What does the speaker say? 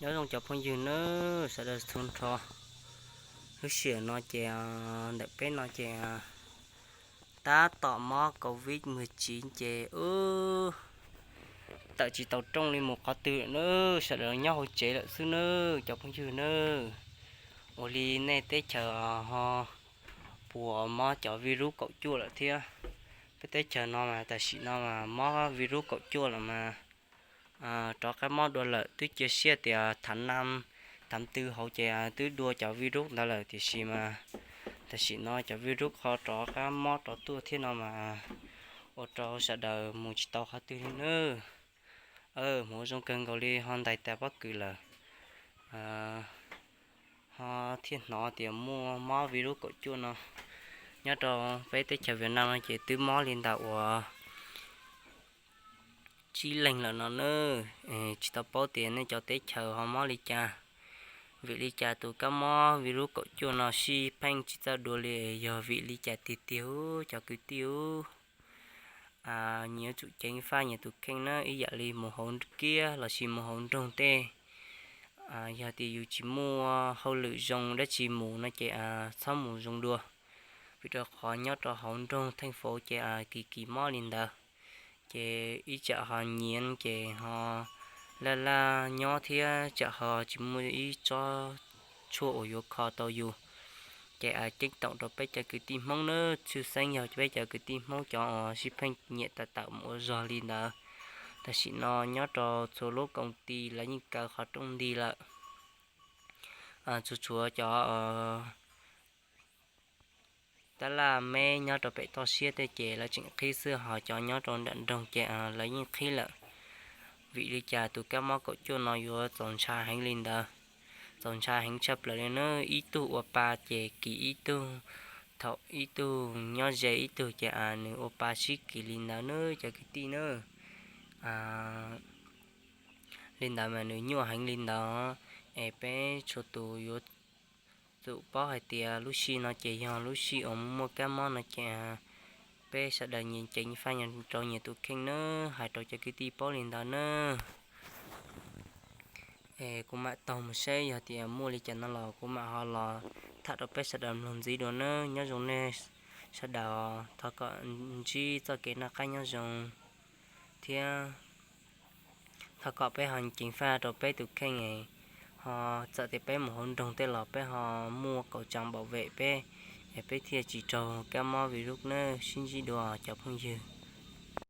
Nyob zoo cov phooj ywg nawb, sawv daws txhua nrho. Lub sij hawm no ces ntawm peb no ces tab tom mob covid mười chín ces wb tawm tsis tau rooj li mus qhov twg lawm nawb, sawv daws nyob hauv tsev lawm xwb nawb cov phooj ywg nawb. Ua li nej teb chaws ho puas mob cov virus kaum cuaj lawm thiab? Peb teb chaws no mas tam sim no mas mob virus kaum cuaj lawm mas rov qab mob dua lawm, twb cia siab tias thav nam thav twg hauv ces twb dua cov virus ntawd lawm, tiam sis mas tam sim no cov virus ho rov qab mob rov tuaj thiab no mas ua rau sawv daws mus tsis tau qhov twg li nawb. Hmoov zoo kawg nkaus li ho ntais tas pob kws lawm, ho thiaj hnov tias muaj mob virus kaum cuaj no. Nyob rau peb teb chaws Vietnam no ces twb mob li ntawm uas tsib leeg lawm no nawb. Tsis tau paub tias nej cov teb chaws ho mob li cas, vim li cas tus kab mob virus kaum cuaj no sib pheej tsis txawj dua li, yog vim li cas tiag tiag ub cov kwv tij ub? Nyias yuav tsum ceev faj nyias tus kheej nawb, ib yam li mus hauv kiab lossis mus hauv nroog tej. Yog tias yus tsis muaj hauj lwm zoo dab tsi mus no ces txhob mus zoo dua, vim rau qhov nyob rau hauv nroog theej fauv ces kis kis mob li ntawd. Ces ib tsam ho nyiav ces ho laj laj nyob thiab tsam ho tsis muaj ib tsob tshuaj uas yuav kho tau yus. Ces ceeb toom rau peb cov kwv tij Hmoob nawb, tshwj xeeb yog peb cov kwv tij Hmoob cov uas sib pheej nyiam tawm tawm mus ua zog li ntawd. Tam sim no nyob rau txhua lub koom ti lawv yeej kaw qhov rooj nti lawm, tsuas tshuav cov tab laj meb nyob rau pem toj siab tej ces lawv tseem qhib xwb, ho cov nyob rau nram nroog ces lawv yeej qhib lawm. Vim li cas tus kab mob kaum cuaj no yuav txaus ntshai heev li ntawd? Txaus ntshai heev tshaj plaws li nawb. Ib tug ua pa ces kis ib tug, thaum ib tug nyob ze ib tug ces nws ua pa sib kis li ntawd nawb cov kwv tij nawb. Li ntawd mas nws nyuaj heev li ntawd, es peb txhua tus yuav tsum paub hais tias lub sij no ces yog lub sij uas muaj kab mob no ces peb sawv daws nyias ceev faj rau nyias tus kheej nawb, hais rau cov kwv tij paub li ntawd nawb. Es kuv mam taug mus saib yog tias muaj li cas no los kuv mam ho los tham rau peb sawv daws mloog ntxiv dua nawb. Nyob zoo nej sawv daws, thov kom ntsib txoj kev noj qab nyob zoo thiab thov kom peb ho ceev faj rau peb tus kheej, ho txawm tias peb mus hauv nroog tej los peb ho muaj kaum tsav npam vem peb, es peb thiaj tsis raug kab mob virus nawb. Sib ntsib dua cov phooj ywg.